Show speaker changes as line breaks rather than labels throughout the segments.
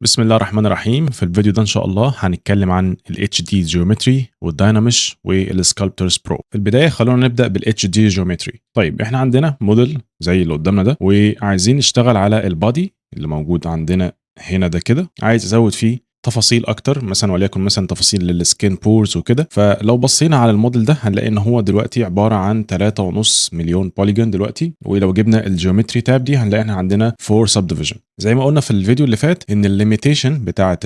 بسم الله الرحمن الرحيم. في الفيديو ده ان شاء الله هنتكلم عن ال HD Geometry وال Dynamesh وال Sculptris Pro. في البداية خلونا نبدا بال HD Geometry. طيب احنا عندنا موديل زي اللي قدامنا ده، وعايزين نشتغل على ال body اللي موجود عندنا هنا ده كده. عايز ازود فيه تفاصيل اكتر، مثلا وليكن مثلا تفاصيل لل skin pores وكده. فلو بصينا على الموديل ده هنلاقي ان هو دلوقتي عبارة عن 3.5 مليون polygon دلوقتي. ولو جبنا ال geometry tab دي هنلاقي احنا عندنا 4 subdivision. زي ما قلنا في الفيديو اللي فات ان ال limitation بتاعه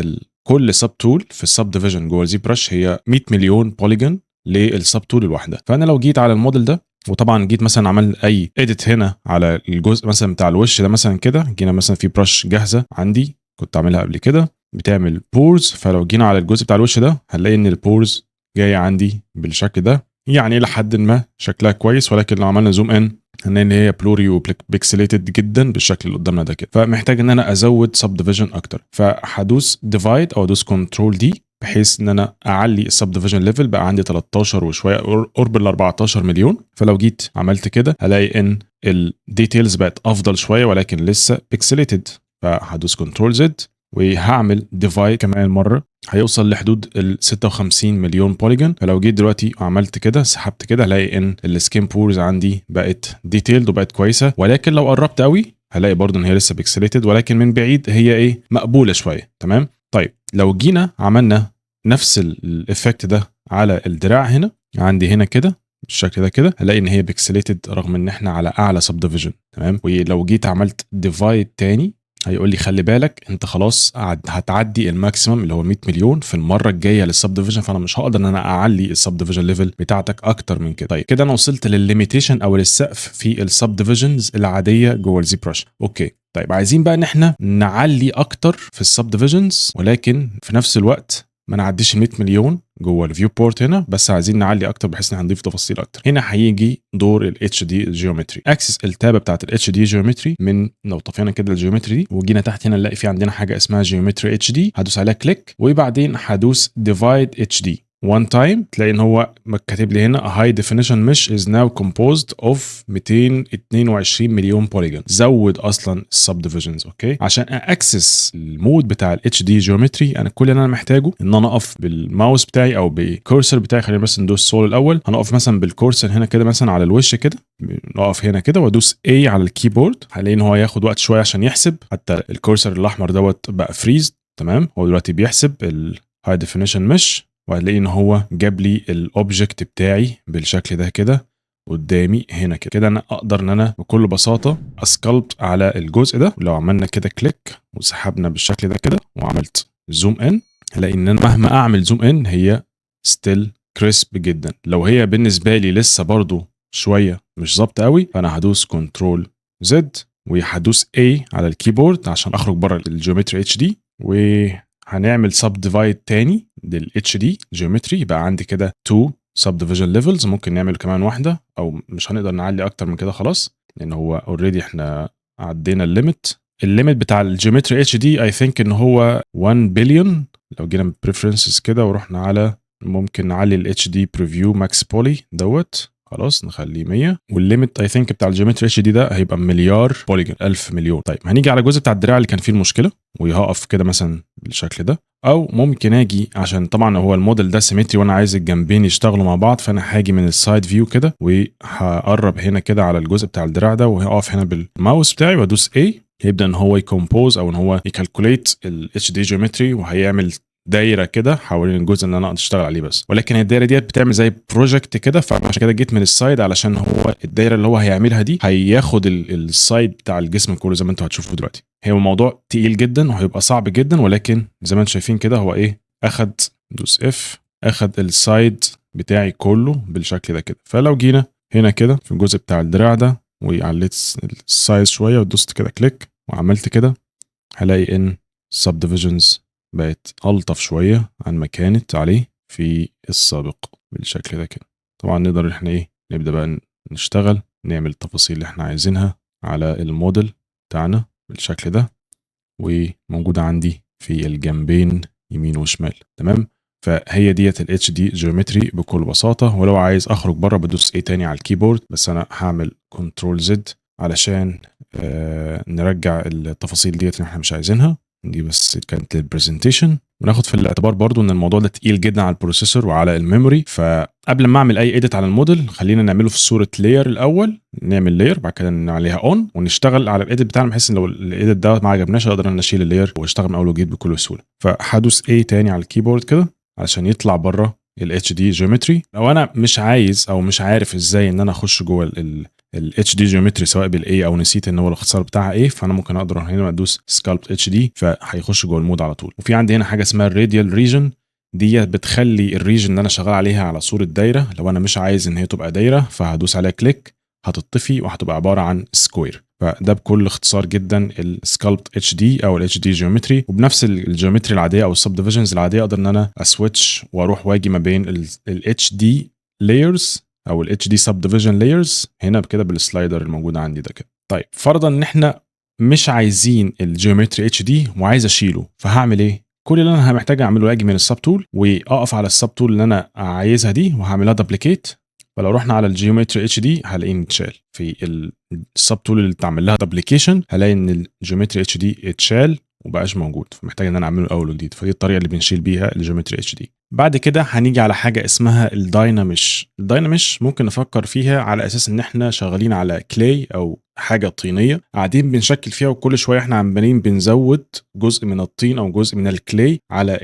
كل subtool في ال subdivision جوه ال ZBrush هي 100 مليون polygon لل subtool الواحده. فانا لو جيت على الموديل ده، وطبعا جيت مثلا عملت اي edit هنا على الجزء مثلا بتاع الوش ده مثلا كده، جينا مثلا في brush جاهزة عندي كنت عاملها قبل كده بتعمل pores، فلو جينا على الجزء بتاع الوش ده هنلاقي ان ال pores جاية عندي بالشكل ده، يعني الى حد ما شكلها كويس. ولكن لو عملنا zoom in هنلاقي ان هي blurry و pixelated جدا بالشكل اللي قدامنا ده كده. فمحتاج ان انا ازود subdivision اكتر، فهدوس divide او ادوس control D بحيث ان انا اعلي ال subdivision level، بقى عندي 13 وشويه، قرب ال 14 مليون. فلو جيت عملت كده هلاقي ان ال details بقت افضل شويه، ولكن لسه pixelated. فهدوس control Z وهعمل divide كمان مره، هيوصل لحدود ال 56 مليون polygon. فلو جيت دلوقتي وعملت كده، سحبت كده، هلاقي ان ال skin pores عندي بقت detailed وبقت كويسه. ولكن لو قربت قوي هلاقي برضو ان هي لسه pixelated، ولكن من بعيد هي ايه؟ مقبولة شويه. تمام. طيب لو جينا عملنا نفس ال effect ده على الدراع هنا عندي هنا كده بالشكل ده كده، هلاقي ان هي pixelated رغم ان احنا على اعلى subdivision. تمام. ولو جيت عملت divide تاني هيقول لي خلي بالك، انت خلاص هتعدي ال maximum اللي هو 100 مليون في المرة الجاية لل subdivision، فانا مش هقدر ان انا اعلي ال subdivision level بتاعتك اكتر من كده. طيب كده انا وصلت للل limitation او للسقف في ال subdivisions العادية جوه ال ZBrush. okay، طيب عايزين بقى ان احنا نعلي اكتر في ال subdivisions، ولكن في نفس الوقت ما نعديش ال 100 مليون جوه ال viewport هنا، بس عايزين نعلي اكتر بحيث ان هنضيف تفاصيل اكتر. هنا هيجي دور ال HD geometry. access ال tab بتاعت ال HD geometry من لو طفينا كده ال geometry دي وجينا تحت هنا، نلاقي في عندنا حاجة اسمها geometry HD. هدوس عليها click وبعدين هدوس divide HD one time. تلاقي ان هو كاتب لي هنا high definition mesh is now composed of 222 مليون polygon. زود اصلا ال subdivisions. okay، عشان access ال mode بتاع ال HD geometry انا كل اللي انا محتاجه ان انا اقف بالماوس بتاعي او بال cursor بتاعي. خلينا بس ندوس solve الاول. هنقف مثلا بال cursor هنا كده مثلا على الوش كده، نقف هنا كده وادوس A على ال keyboard. هلاقي ان هو هياخد وقت شوية عشان يحسب، حتى ال cursor الاحمر دوت بقى freeze. تمام، هو دلوقتي بيحسب ال high definition mesh، وهتلاقي ان هو جاب لي ال object بتاعي بالشكل ده كده قدامي هنا كده. كده انا اقدر ان انا بكل بساطة ا sculpt على الجزء ده. ولو عملنا كده click وسحبنا بالشكل ده كده وعملت zoom in، هلاقي ان انا مهما اعمل zoom in هي still crisp جدا. لو هي بالنسبة لي لسه برضو شوية مش ظابطة قوي، فانا هدوس control Z وهدوس A على ال keyboard عشان اخرج بره ال geometry HD، وهنعمل subdivide تاني لل HD geometry. يبقى عندي كده 2 subdivision levels. ممكن نعمل كمان واحده، او مش هنقدر نعلي اكتر من كده خلاص، لان هو already احنا عدينا ال limit. ال limit بتاع ال geometry HD I think ان هو 1 بليون. لو جينا preferences كده ورحنا على، ممكن نعلي ال HD preview max poly دوت، خلاص نخليه 100. وال limit I think بتاع ال geometry HD ده هيبقى مليار polygon، 1000 مليون. طيب هنيجي على الجزء بتاع الدراع اللي كان فيه المشكله، وهقف كده مثلا بالشكل ده، او ممكن اجي عشان طبعا هو الموديل ده symmetry وانا عايز الجنبين يشتغلوا مع بعض، فانا هاجي من ال side view كده وهقرب هنا كده على الجزء بتاع الدراع ده، وهقف هنا بالماوس بتاعي وادوس A. هيبدا ان هو ي compose او ان هو ي calculate ال HD geometry، وهيعمل دايرة كده حوالين الجزء اللي انا اقدر اشتغل عليه بس. ولكن الدايرة ديت بتعمل زي project كده، فعشان كده جيت من ال side، علشان هو الدايرة اللي هو هيعملها دي هياخد ال side بتاع الجسم كله زي ما انتوا هتشوفوا دلوقتي. هو الموضوع تقيل جدا وهيبقى صعب جدا، ولكن زي ما انتم شايفين كده هو ايه؟ اخد، دوس F، اخد ال side بتاعي كله بالشكل ده كده. فلو جينا هنا كده في الجزء بتاع الدراع ده وعليت ال size شوية ودوست كده click وعملت كده، هلاقي ان subdivisions بقت ألطف شوية عن ما كانت عليه في السابق بالشكل ده كده. طبعا نقدر احنا ايه؟ نبدأ بقى نشتغل، نعمل التفاصيل اللي احنا عايزينها على الموديل بتاعنا بالشكل ده، وموجودة عندي في الجنبين يمين وشمال. تمام، فهي ديت ال HD geometry بكل بساطة. ولو عايز اخرج بره بدوس A تاني على ال keyboard، بس انا هعمل control Z علشان نرجع التفاصيل ديت اللي احنا مش عايزينها. دي بس كانت لل presentation. وناخد في الاعتبار برضو ان الموضوع ده تقيل جدا على ال processor وعلى ال memory، فقبل ما اعمل اي edit على الموديل خلينا نعمله في صوره layer الاول. نعمل layer، بعد كده نعليها on، ونشتغل على ال edit بتاعنا، بحيث ان لو ال edit ده ما عجبناش اقدر ان اشيل ال layer واشتغل من اول وجديد بكل سهوله. فهدوس A تاني على ال keyboard كده علشان يطلع بره ال HD geometry. لو انا مش عايز او مش عارف ازاي ان انا اخش جوه ال HD geometry سواء بال A او نسيت ان هو الاختصار بتاعها ايه، فانا ممكن اقدر هنا ادوس sculpt HD فهيخش جوه ال mode على طول. وفي عندي هنا حاجة اسمها ال radial region، دي بتخلي ال region اللي انا شغال عليها على صوره دايره. لو انا مش عايز ان هي تبقى دايرة فهدوس عليها click، هتطفي وهتبقى عبارة عن square. فده بكل اختصار جدا ال sculpt HD او ال HD geometry. وبنفس ال geometry العادية او ال subdivisions العادية اقدر ان انا ا switch واروح واجي ما بين ال HD layers او ال HD subdivision layers هنا كده بال slider الموجود عندي ده كده. طيب، فرضا ان احنا مش عايزين ال geometry HD وعايز اشيله، فهعمل ايه؟ كل اللي انا محتاج اعمله اجي من ال subtool واقف على ال subtool اللي انا عايزها دي وهعملها duplicate. فلو رحنا على ال geometry HD هلاقيه اتشال. في ال subtool اللي اتعمل لها duplication هلاقي ان ال geometry HD اتشال وبقاش موجود، فمحتاج ان انا اعمله اول وجديد. فدي الطريقة اللي بنشيل بيها ال geometry HD. بعد كده هنيجي على حاجة اسمها ال Dynamesh. ال Dynamesh ممكن نفكر فيها على اساس ان احنا شغالين على clay او حاجة طينيه قاعدين بنشكل فيها، وكل شوية احنا عمالين بنزود جزء من الطين او جزء من ال clay على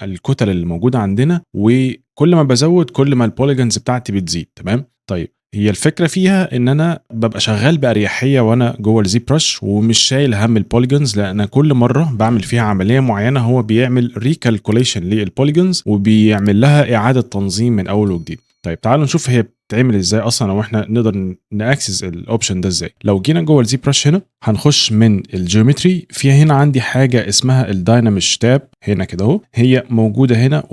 الكتل اللي موجودة عندنا، وكل ما بزود كل ما ال polygons بتاعتي بتزيد. تمام. طيب، هي الفكرة فيها ان انا ببقى شغال باريحية وانا جوه ال ZBrush ومش شايل هم ال polygons، لان كل مرة بعمل فيها عملية معينة هو بيعمل recalculation لل polygons وبيعمل لها اعاده تنظيم من اول وجديد. طيب، تعالوا نشوف هي بتتعمل ازاي اصلا او احنا نقدر ن access ال option ده ازاي. لو جينا جوه ال ZBrush هنا هنخش من ال geometry، في هنا عندي حاجة اسمها ال Dynamesh tab هنا كده اهو، هي موجودة هنا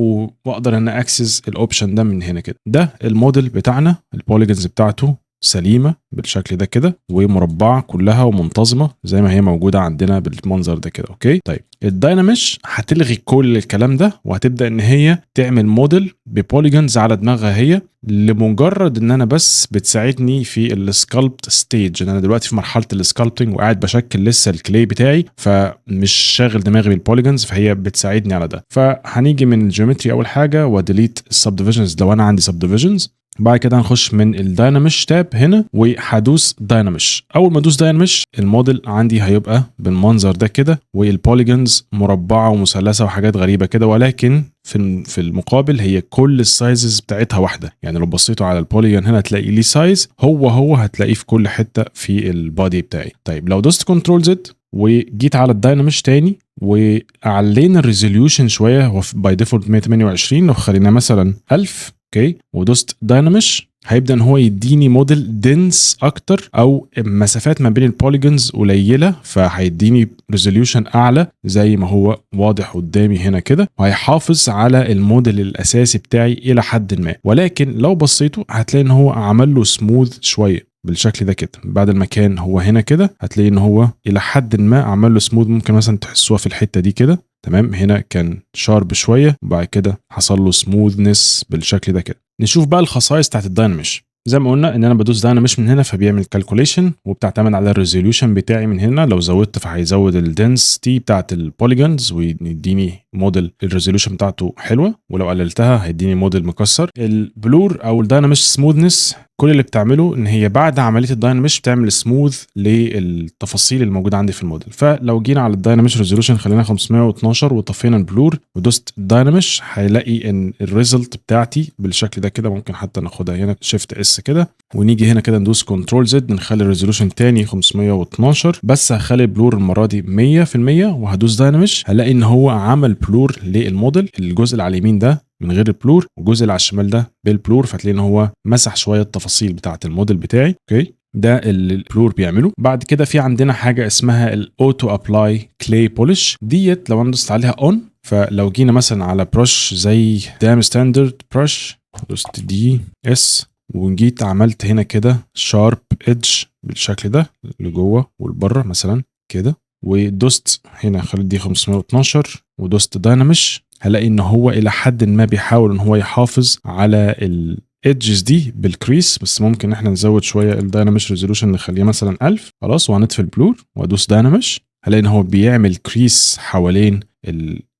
واقدر ان access ال option ده من هنا كده. ده الموديل بتاعنا، ال polygons بتاعته سليمة بالشكل ده كده ومربعه كلها ومنتظمه زي ما هي موجودة عندنا بالمنظر ده كده. okay، طيب، ال Dynamesh هتلغي كل الكلام ده وهتبدا ان هي تعمل model ب polygons على دماغها هي، لمجرد ان انا بس بتساعدني في ال sculpt stage، ان انا دلوقتي في مرحلة ال sculpting وقاعد بشكل لسه ال clay بتاعي، فمش شاغل دماغي بال polygons، فهي بتساعدني على ده. فهنيجي من ال geometry اول حاجة و delete ال subdivisions لو انا عندي subdivisions. بعد كده هنخش من ال Dynamesh tab هنا وهدوس Dynamesh. اول ما ادوس Dynamesh ال model عندي هيبقى بالمنظر ده كده، وال polygons مربعه ومثلثه وحاجات غريبة كده، ولكن في المقابل هي كل ال sizes بتاعتها واحده. يعني لو بصيتوا على ال polygon هنا هتلاقي ليه size هو هو هتلاقيه في كل حتة في ال body بتاعي. طيب، لو دوست control Z وجيت على ال Dynamesh تاني وعلينا ال resolution شويه، هو by default 128، لو خليناه مثلا 1000، okay، ودوست Dynamesh، هيبدا ان هو يديني model dense اكتر او مسافات ما بين ال polygons قليله، فهيديني resolution اعلى زي ما هو واضح قدامي هنا كده، وهيحافظ على الموديل الاساسي بتاعي الى حد ما. ولكن لو بصيتوا هتلاقي ان هو عمل له سموث شوية بالشكل ده كده. بعد ما كان هو هنا كده هتلاقي ان هو الى حد ما عمل له سموث، ممكن مثلا تحسوها في الحتة دي كده. تمام، هنا كان sharp شوية وبعد كده حصل له smoothness بالشكل ده كده. نشوف بقى الخصائص بتاعت ال Dynamesh. زي ما قلنا ان انا بدوس Dynamesh من هنا فبيعمل calculation وبتعتمد على ال resolution بتاعي من هنا. لو زودت فهيزود ال density بتاعت ال polygons ويديني model ال resolution بتاعته حلوه، ولو قللتها هيديني موديل مكسر. ال blur او ال Dynamesh smoothness كل اللي بتعمله ان هي بعد عملية ال Dynamesh بتعمل سموث للتفاصيل الموجودة عندي في الموديل. فلو جينا على ال Dynamesh resolution خلينا 512 وطفينا ال blur ودوست Dynamesh، هيلاقي ان ال result بتاعتي بالشكل ده كده. ممكن حتى ناخدها هنا shift S كده ونيجي هنا كده ندوس control Z، نخلي ال resolution تاني 512، بس هخلي ال blur المرة دي 100% وهدوس Dynamesh. هلاقي ان هو عمل blur لل model، الجزء اللي على اليمين ده من غير ال blur والجزء اللي على الشمال ده بال blur، فتلاقي ان هو مسح شوية التفاصيل بتاعه الموديل بتاعي. okay، ده اللي ال blur بيعمله. بعد كده في عندنا حاجة اسمها ال auto apply clay polish. ديت لو انا دوست عليها on، فلو جينا مثلا على brush زي dam standard brush، دوست D S وجيت عملت هنا كده sharp edge بالشكل ده لجوه ولبره مثلا كده، ودوست هنا خليت دي 512 ودوست Dynamesh، هلاقي ان هو الى حد ما بيحاول ان هو يحافظ على ال edges دي بال crease. بس ممكن احنا نزود شوية ال Dynamesh resolution، نخليه مثلا 1000. خلاص، وهنطفي ال blur وادوس Dynamesh، هلاقي ان هو بيعمل crease حوالين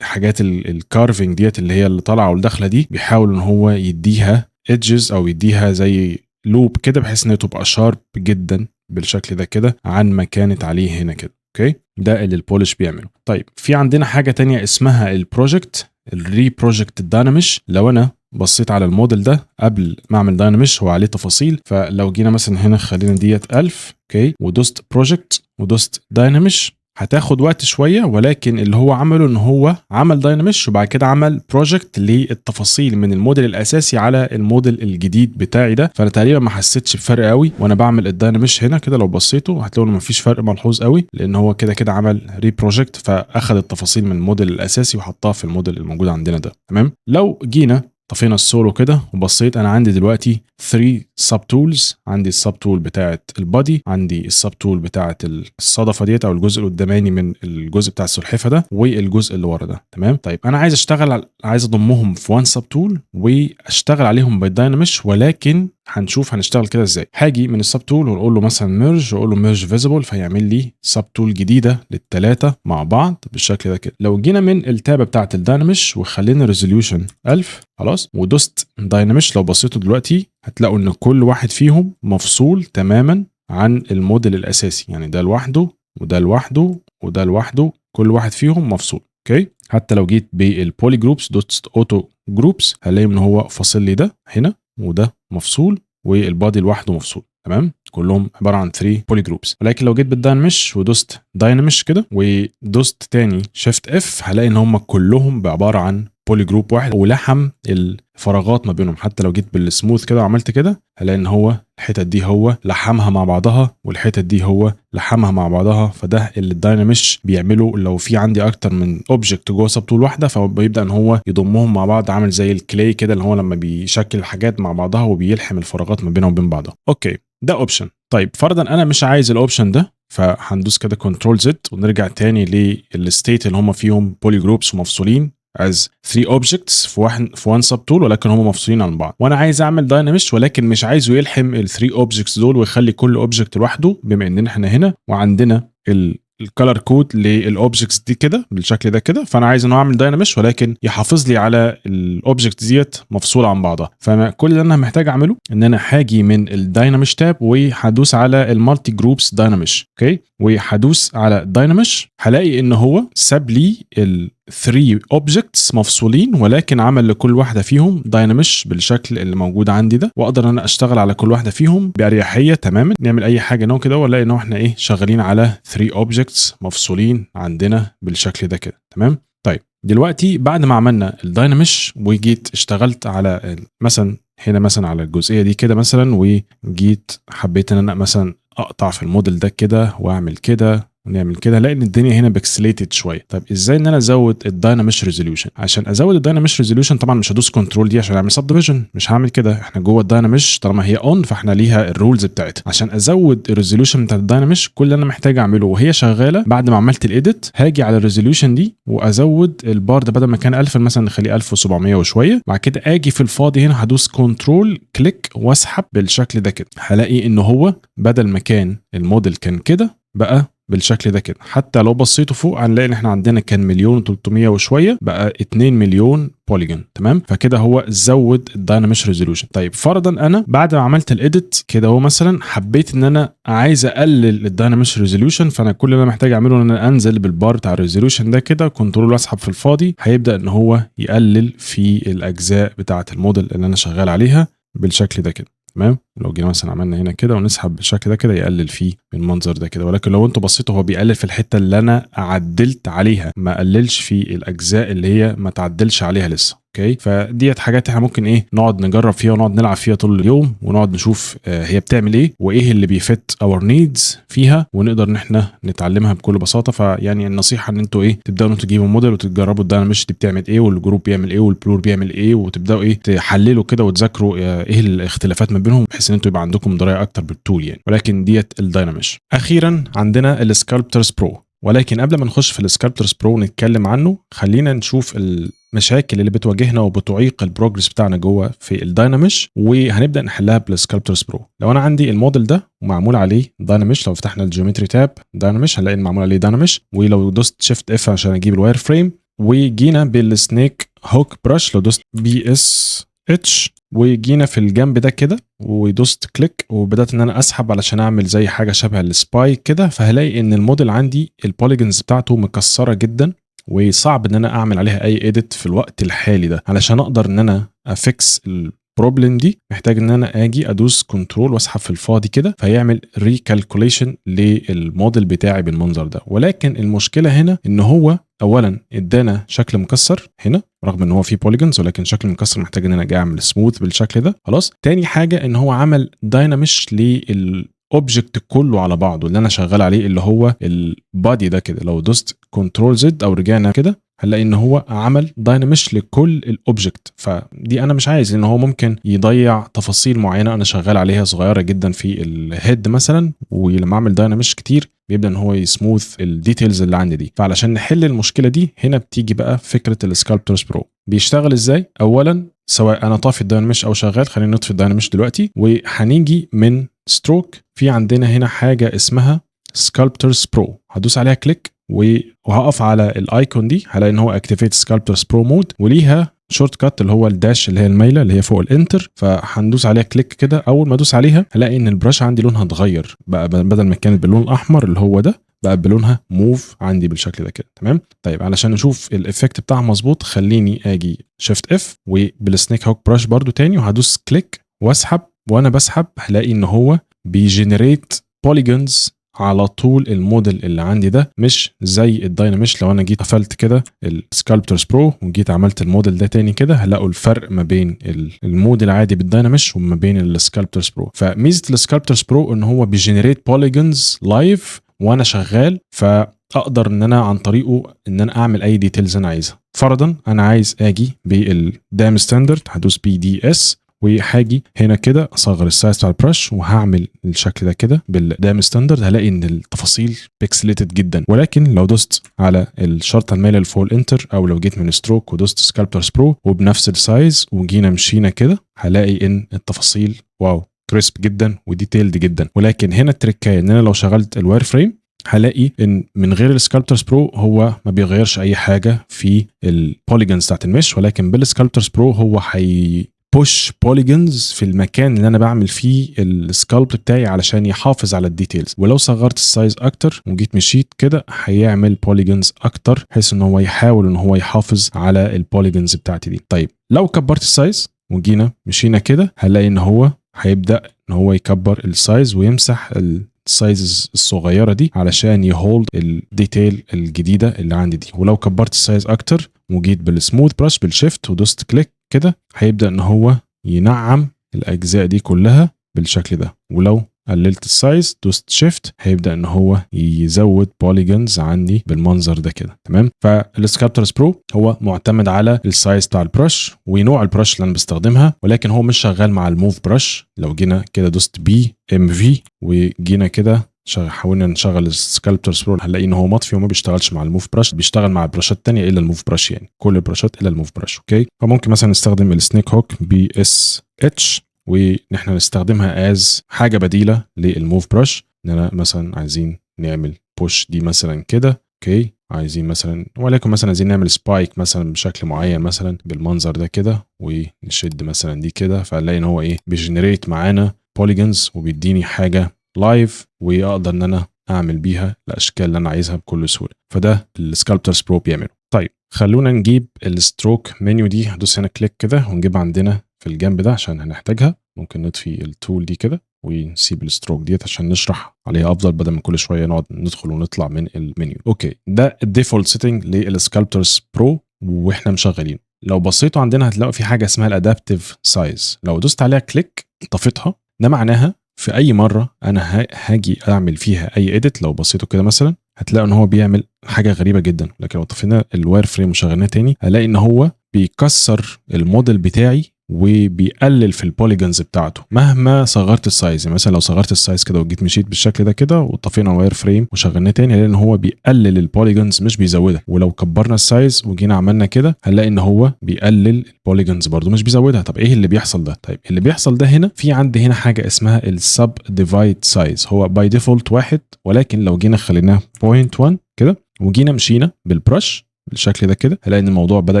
الحاجات ال carving ديت اللي هي اللي طالعه والداخله دي، بيحاول ان هو يديها edges او يديها زي loop كده بحيث انها تبقى sharp جدا بالشكل ده كده عن ما كانت عليه هنا كده. okay، ده اللي ال polish بيعمله. طيب في عندنا حاجة تانية اسمها ال project، ال reproject Dynamesh. لو انا بصيت على الموديل ده قبل ما اعمل Dynamesh هو عليه تفاصيل، فلو جينا مثلا هنا خلينا ديت 1000، okay، ودوست project ودوست Dynamesh، هتاخد وقت شويه، ولكن اللي هو عمله ان هو عمل Dynamesh وبعد كده عمل project للتفاصيل من الموديل الاساسي على الموديل الجديد بتاعي ده. فانا تقريبا ما حسيتش بفرق قوي وانا بعمل ال Dynamesh هنا كده. لو بصيتوا هتلاقوا انه ما فيش فرق ملحوظ قوي، لان هو كده كده عمل reproject، فاخد التفاصيل من الموديل الاساسي وحطها في الموديل الموجود عندنا ده. تمام. لو جينا طفينا السولو كده وبصيت، انا عندي دلوقتي 3 subtools. عندي ال subtool بتاعه ال body، عندي ال subtool بتاعه الصدفة ديت او الجزء القداماني من الجزء بتاع السلحفه ده، والجزء اللي ورا ده. تمام. طيب انا عايز اشتغل، عايز اضمهم في 1 subtool واشتغل عليهم بال Dynamesh، ولكن هنشوف هنشتغل كده ازاي. هاجي من ال subtool واقول له مثلا merge، واقول له merge visible، فيعمل لي subtool جديدة للثلاثه مع بعض بالشكل ده كده. لو جينا من ال tab بتاعه ال Dynamesh وخلينا resolution 1000، خلاص، ودوست Dynamesh، لو بصيتوا دلوقتي هتلاقوا ان كل واحد فيهم مفصول تماما عن الموديل الاساسي، يعني ده لوحده وده لوحده وده لوحده، كل واحد فيهم مفصول. okay، حتى لو جيت بال polygroups دوست auto groups هلاقي ان هو فاصل لي ده هنا وده مفصول وال body لوحده مفصول. تمام، كلهم عبارة عن 3 polygroups. ولكن لو جيت بال Dynamesh ودوست Dynamesh كده ودوست تاني shift F، هلاقي ان هم كلهم بعبارة عن polygroup واحد ولحم الفراغات ما بينهم. حتى لو جيت بالسموث كده وعملت كده هلاقي ان هو الحتت دي هو لحمها مع بعضها والحتت دي هو لحمها مع بعضها. فده اللي ال Dynamesh بيعمله لو في عندي اكتر من object جوه subtool واحده، فهو بيبدا ان هو يضمهم مع بعض، عامل زي ال clay كده اللي هو لما بيشكل الحاجات مع بعضها وبيلحم الفراغات ما بينها وبين بعضها. okay، ده option. طيب فرضا انا مش عايز ال option ده، فهندوس كده control Z ونرجع تاني لل state اللي هم فيهم polygroups ومفصولين as 3 objects في واحد في 1 subtool، ولكن هم مفصولين عن بعض. وانا عايز اعمل Dynamesh ولكن مش عايزه يلحم ال 3 objects دول ويخلي كل object لوحده، بما اننا احنا هنا وعندنا ال color code لل objects دي كده بالشكل ده كده، فانا عايز ان هو اعمل Dynamesh ولكن يحافظ لي على ال objects ديت مفصوله عن بعضها. فانا كل اللي انا محتاج اعمله ان انا هاجي من ال Dynamesh tab وهدوس على ال multi groups Dynamesh. okay، وهدوس على Dynamesh، هلاقي ان هو ساب لي ال 3 objects مفصولين، ولكن عمل لكل واحدة فيهم Dynamesh بالشكل اللي موجود عندي ده، واقدر ان انا اشتغل على كل واحدة فيهم باريحية تماما. نعمل اي حاجة نوع كده والاقي ان احنا ايه شغالين على 3 objects مفصولين عندنا بالشكل ده كده. تمام. طيب دلوقتي بعد ما عملنا ال Dynamesh وجيت اشتغلت على مثلا هنا مثلا على الجزئية دي كده مثلا، وجيت حبيت ان انا مثلا اقطع في الموديل ده كده واعمل كده ونعمل كده، لان الدنيا هنا pixelated شويه. طب ازاي ان انا ازود ال Dynamesh resolution؟ عشان ازود ال Dynamesh resolution طبعا مش هدوس control D عشان اعمل subdivision، مش هعمل كده. احنا جوه ال Dynamesh طالما هي on فاحنا ليها ال rules بتاعتها. عشان ازود ال resolution بتاع ال Dynamesh كل اللي انا محتاج اعمله وهي شغالة بعد ما عملت ال edit، هاجي على ال resolution دي وازود البار ده، بدل ما كان 1000 مثلا نخليه 1700 وشويه. بعد كده اجي في الفاضي هنا هدوس control click واسحب بالشكل ده كده، هلاقي ان هو بدل ما كان الموديل كان كده بقى بالشكل ده كده. حتى لو بصيتوا فوق هنلاقي ان احنا عندنا كان 1,300,000 وشوية بقى 2 مليون polygon. تمام، فكده هو زود ال Dynamesh resolution. طيب فرضا انا بعد ما عملت ال edit كده هو مثلا حبيت ان انا عايز اقلل ال Dynamesh resolution، فانا كل اللي انا محتاج اعمله ان انا انزل بالبار بتاع ال resolution ده كده control واسحب في الفاضي، هيبدا ان هو يقلل في الاجزاء بتاعه الموديل اللي انا شغال عليها بالشكل ده كده. تمام، لو جينا مثلا عملنا هنا كده ونسحب بالشكل ده كده يقلل فيه بالمنظر ده كده. ولكن لو انتوا بصيتوا هو بيقلل في الحتة اللي انا عدلت عليها، ما قللش في الاجزاء اللي هي ما تعدلش عليها لسه. okay، فديت حاجات احنا ممكن ايه نقعد نجرب فيها ونقعد نلعب فيها طول اليوم ونقعد نشوف هي بتعمل ايه وايه اللي بي fit our needs فيها، ونقدر ان احنا نتعلمها بكل بساطة. فيعني النصيحة ان انتوا ايه تبداوا انتوا تجيبوا موديل وتجربوا ال Dynamesh دي بتعمل ايه وال group بيعمل ايه وال blur بيعمل ايه، وتبداوا ايه تحللوا كده وتذاكروا ايه الاختلافات ما بينهم، بحيث ان انتوا يبقى عندكم دراية اكتر بال tool يعني. ولكن ديت ال Dynamesh. اخيرا عندنا ال Sculptris Pro، ولكن قبل ما نخش في ال Sculptris Pro ونتكلم عنه خلينا نشوف ال المشاكل اللي بتواجهنا وبتعيق ال progress بتاعنا جوه في ال Dynamesh، وهنبدا نحلها بال Sculptris Pro. لو انا عندي الموديل ده ومعمول عليه Dynamesh، لو فتحنا ال geometry tab Dynamesh هنلاقي ان معمول عليه Dynamesh، ولو دوست shift F عشان اجيب ال wireframe، وجينا بال snake hook brush لو دوست BSH وجينا في الجنب ده كده ودوست click وبدات ان انا اسحب علشان اعمل زي حاجة شبه ال spike كده، فهلاقي ان الموديل عندي ال polygons بتاعته مكسرة جدا وصعب ان انا اعمل عليها اي edit في الوقت الحالي ده. علشان اقدر ان انا ا fix ال problem دي محتاج ان انا اجي ادوس control واسحب في الفاضي كده، فيعمل recalculation لل model بتاعي بالمنظر ده. ولكن المشكلة هنا ان هو اولا ادانا شكل مكسر هنا رغم ان هو فيه polygons، ولكن شكل مكسر محتاج ان انا اجي اعمل سموث بالشكل ده. خلاص، تاني حاجة ان هو عمل Dynamesh لل object كله على بعضه اللي انا شغال عليه اللي هو ال body ده كده. لو دوست control Z او رجعنا كده هنلاقي ان هو عمل Dynamesh لكل ال object، فدي انا مش عايز، لان هو ممكن يضيع تفاصيل معينة انا شغال عليها صغيرة جدا في ال head مثلا، ولما اعمل Dynamesh كتير بيبدا ان هو ي smooth ال details اللي عندي دي. فعلشان نحل المشكلة دي هنا بتيجي بقى فكرة ال Sculptris Pro. بيشتغل ازاي؟ اولا سواء انا طافي ال Dynamesh او شغال، خلينا نطفي ال Dynamesh دلوقتي، وهنيجي من stroke في عندنا هنا حاجة اسمها Sculptris Pro، هدوس عليها click وهقف على ال icon دي، هلاقي ان هو activate Sculptris Pro mode، وليها shortcut اللي هو ال dash اللي هي المايله اللي هي فوق ال enter، فهندوس عليها click كده. اول ما ادوس عليها هلاقي ان ال brush عندي لونها اتغير بقى، بدل ما كانت باللون الاحمر اللي هو ده بقى بلونها موف عندي بالشكل ده كده. تمام. طيب علشان نشوف ال effect بتاعها مظبوط خليني اجي shift F وبال snake hook brush برضو تاني، وهدوس click واسحب، وانا بسحب هلاقي ان هو بي generate polygons على طول الموديل اللي عندي ده، مش زي ال Dynamesh. لو انا جيت قفلت كده ال Sculptris Pro وجيت عملت الموديل ده تاني كده هلاقوا الفرق ما بين ال mode العادي بال Dynamesh وما بين ال Sculptris Pro. فميزه ال Sculptris Pro ان هو بي generate polygons live وانا شغال، فاقدر ان انا عن طريقه ان انا اعمل اي details انا عايزها. فرضا انا عايز اجي بال dam standard، هدوس BDS وهاجي هنا كده اصغر ال size بتاع ال brush وهعمل الشكل ده كده بال dam standard، هلاقي ان التفاصيل pixelated جدا. ولكن لو دوست على الشرطة المايله اللي فوق ال enter، او لو جيت من stroke ودوست Sculptris Pro وبنفس ال size وجينا مشينا كده، هلاقي ان التفاصيل wow crisp جدا و detailed جدا. ولكن هنا التركايه ان انا لو شغلت ال wireframe هلاقي ان من غير ال Sculptris Pro هو ما بيغيرش اي حاجة في ال polygons بتاعت ال mesh، ولكن بال Sculptris Pro هو هي push polygons في المكان اللي انا بعمل فيه ال sculpt بتاعي علشان يحافظ على ال details. ولو صغرت ال size اكتر وجيت مشيت كده هيعمل polygons اكتر، بحيث ان هو يحاول ان هو يحافظ على ال polygons بتاعتي دي. طيب لو كبرت ال size وجينا مشينا كده هنلاقي ان هو هيبدا ان هو يكبر ال size ويمسح ال sizes الصغيرة دي علشان ي hold ال detail الجديدة اللي عندي دي. ولو كبرت ال size اكتر وجيت بال smooth brush بال shift ودوست click كده هيبدا ان هو ينعم الاجزاء دي كلها بالشكل ده. ولو قللت ال size دوست shift هيبدا ان هو يزود polygons عندي بالمنظر ده كده. تمام. فال Sculptris Pro هو معتمد على ال size بتاع ال brush ونوع ال brush اللي انا بستخدمها، ولكن هو مش شغال مع ال move brush. لو جينا كده دوست BMV وجينا كده حاولنا نشغل ال Sculptris Pro هنلاقي ان هو مطفي وما بيشتغلش مع ال move brush، بيشتغل مع البراشات الثانية الا ال move brush، يعني كل البراشات الا ال move brush. okay. فممكن مثلا نستخدم ال snake hook BSH وان احنا نستخدمها as حاجة بديله لل move brush، ان انا مثلا عايزين نعمل push دي مثلا كده. okay. عايزين مثلا وليكن مثلا عايزين نعمل spike مثلا بشكل معين مثلا بالمنظر ده كده، ونشد مثلا دي كده، فنلاقي ان هو ايه بي generate معانا polygons وبيديني حاجة live واقدر ان انا اعمل بيها الاشكال اللي انا عايزها بكل سهولة. فده ال Sculptris Pro بيعمله. طيب خلونا نجيب ال stroke menu دي، هدوس هنا click كده ونجيبها عندنا في الجنب ده عشان هنحتاجها. ممكن نطفي ال tool دي كده ونسيب ال stroke ديت عشان نشرح عليها افضل بدل ما كل شوية نقعد ندخل ونطلع من ال menu. okay، ده ال default setting لل Sculptris Pro واحنا مشغلين. لو بصيتوا عندنا هتلاقوا في حاجة اسمها ال adaptive size، لو دوست عليها click طفتها، ده معناها في اي مرة انا هاجي اعمل فيها اي edit، لو بصيتوا كده مثلا هتلاقوا ان هو بيعمل حاجة غريبة جدا. لكن لو طفينا ال wireframe وشغلناه تاني هلاقي ان هو بيكسر الموديل بتاعي وبيقلل في ال polygons بتاعته مهما صغرت ال size. يعني مثلا لو صغرت ال size كده وجيت مشيت بالشكل ده كده وطفينا wireframe وشغلناه تاني، هنلاقي ان هو بيقلل ال polygons مش بيزودها. ولو كبرنا ال size وجينا عملنا كده هنلاقي ان هو بيقلل ال polygons برده مش بيزودها. طب ايه اللي بيحصل ده؟ طيب اللي بيحصل ده هنا في عندي هنا حاجة اسمها ال subdivide size، هو by default 1، ولكن لو جينا خليناه 0.1 كده وجينا مشينا بال brush بالشكل ده كده هنلاقي ان الموضوع بدا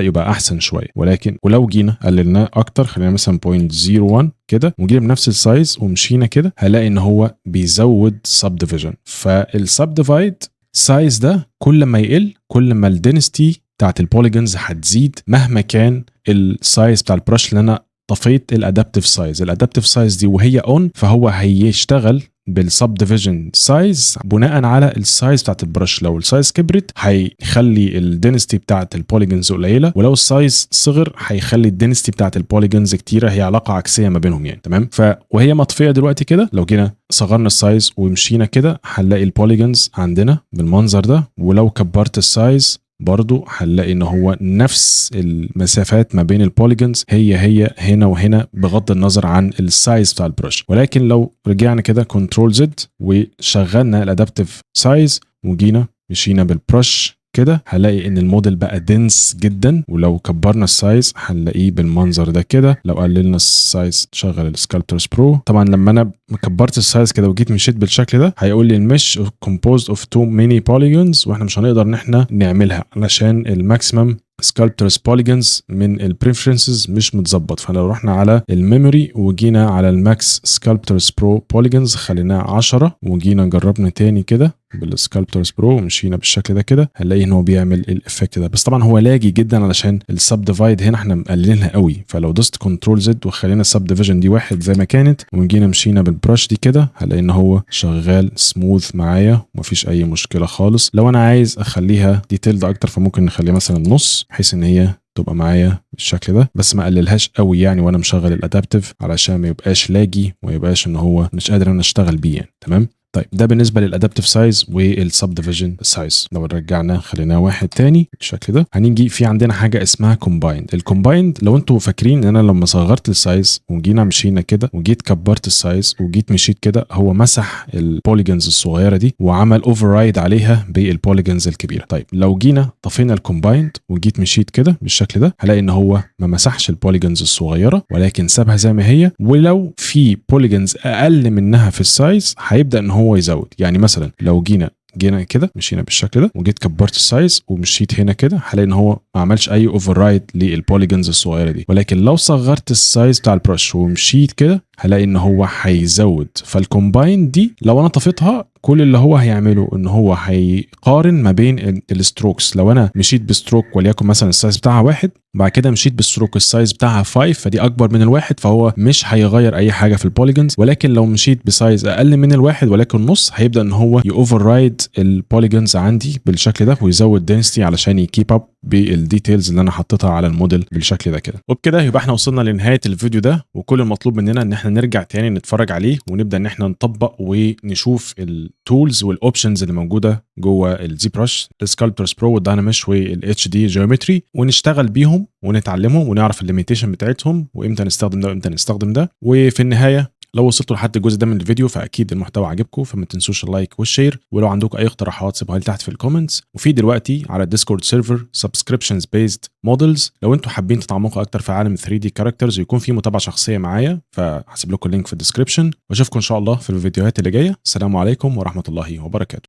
يبقى احسن شويه. ولكن ولو جينا قللناه اكتر، خلينا مثلا 0.01 كده وجينا بنفس ال size ومشينا كده، هنلاقي ان هو بيزود subdivision. فال subdivide size ده كل ما يقل كل ما ال density بتاعت ال polygons هتزيد مهما كان ال size بتاع ال brush اللي انا طفيت ال adaptive size. ال adaptive size دي وهي on فهو هيشتغل بال subdivision size بناء على ال size بتاعت ال brush. لو ال size كبرت هيخلي ال density بتاعت ال polygons قليله، ولو ال size صغر هيخلي ال density بتاعت ال polygons كتيره. هي علاقة عكسية ما بينهم يعني، تمام. وهي مطفيه دلوقتي كده، لو جينا صغرنا ال size ومشينا كده هنلاقي ال polygons عندنا بالمنظر ده، ولو كبرت ال size برضو هنلاقي ان هو نفس المسافات ما بين ال polygons هي هي هنا وهنا بغض النظر عن ال size بتاع ال brush. ولكن لو رجعنا كده control Z وشغلنا ال adaptive size وجينا مشينا بال brush كده هنلاقي ان الموديل بقى dense جدا، ولو كبرنا ال size هنلاقيه بالمنظر ده كده. لو قللنا ال size شغل ال Sculptris Pro. طبعا لما انا كبرت ال size كده وجيت مشيت بالشكل ده هيقول لي ال mesh composed of too many polygons، واحنا مش هنقدر ان احنا نعملها علشان ال maximum Sculptris polygons من ال preferences مش متظبط. فلو رحنا على ال memory وجينا على ال max Sculptris Pro polygons خليناه 10 وجينا جربنا تاني كده بال Sculptris Pro ومشينا بالشكل ده كده، هنلاقي ان هو بيعمل ال effect ده. بس طبعا هو laggy جدا علشان ال subdivide هنا احنا مقللينها قوي. فلو دوست control Z وخلينا ال subdivision دي 1 زي ما كانت وجينا مشينا بال brush دي كده، هنلاقي ان هو شغال سموث معايا ومفيش اي مشكلة خالص. لو انا عايز اخليها detailed اكتر فممكن نخليها مثلا نص بحيث ان هي تبقى معايا بالشكل ده، بس ما اقللهاش قوي يعني وانا مشغل ال adaptive علشان ما يبقاش laggy وما يبقاش ان هو مش قادر انا اشتغل بيه يعني، تمام. طيب ده بالنسبة لل adaptive size وال subdivision size. لو رجعنا خليناه 1 تاني بالشكل ده، هنيجي في عندنا حاجة اسمها combined. ال combined لو انتوا فاكرين ان انا لما صغرت ال size وجينا مشينا كده وجيت كبرت ال size وجيت مشيت كده، هو مسح ال polygons الصغيرة دي وعمل override عليها بال polygons الكبيرة. طيب لو جينا طفينا ال combined وجيت مشيت كده بالشكل ده، هلاقي ان هو ما مسحش ال polygons الصغيرة ولكن سابها زي ما هي، ولو في polygons اقل منها في ال size هيبدا ان هو يزود. يعني مثلا لو جينا كده مشينا بالشكل ده وجيت كبرت ال size ومشيت هنا كده، هلاقي ان هو ما عملش اي override لل polygons الصغيرة دي. ولكن لو صغرت ال size بتاع ال brush ومشيت كده هلاقي ان هو هيزود. فال combine دي لو انا طفيتها كل اللي هو هيعمله ان هو هيقارن ما بين ال strokes. لو انا مشيت ب stroke وليكن مثلا ال size بتاعها 1، بعد كده مشيت بال stroke ال size بتاعها 5، فدي اكبر من الواحد، فهو مش هيغير اي حاجة في ال polygons. ولكن لو مشيت ب size اقل من الواحد ولكن نص، هيبدا ان هو ي override ال polygons عندي بالشكل ده ويزود density علشان ي keep up بال details اللي انا حطيتها على الموديل بالشكل ده كده. وبكده يبقى احنا وصلنا لنهاية الفيديو ده، وكل المطلوب مننا ان احنا نرجع تاني نتفرج عليه ونبدا ان احنا نطبق ونشوف ال tools وال options اللي موجودة جوه ال ZBrush، ال Sculptris Pro وال DynaMesh وال HD Geometry، ونشتغل بيهم ونتعلمهم ونعرف ال limitation بتاعتهم وامتى نستخدم ده وامتى نستخدم ده. وفي النهاية لو وصلتوا لحد الجزء ده من الفيديو فاكيد المحتوى عجبكم، فما تنسوش ال like وال share، ولو عندكم اي اقتراحات سيبوها لي تحت في ال comments. وفي دلوقتي على ال Discord server subscriptions based models لو انتم حابين تتعمقوا اكتر في عالم 3D characters ويكون في متابعه شخصية معايا، فهسيب لكم ال link في ال description. واشوفكم ان شاء الله في الفيديوهات اللي جاية. السلام عليكم ورحمة الله وبركاته.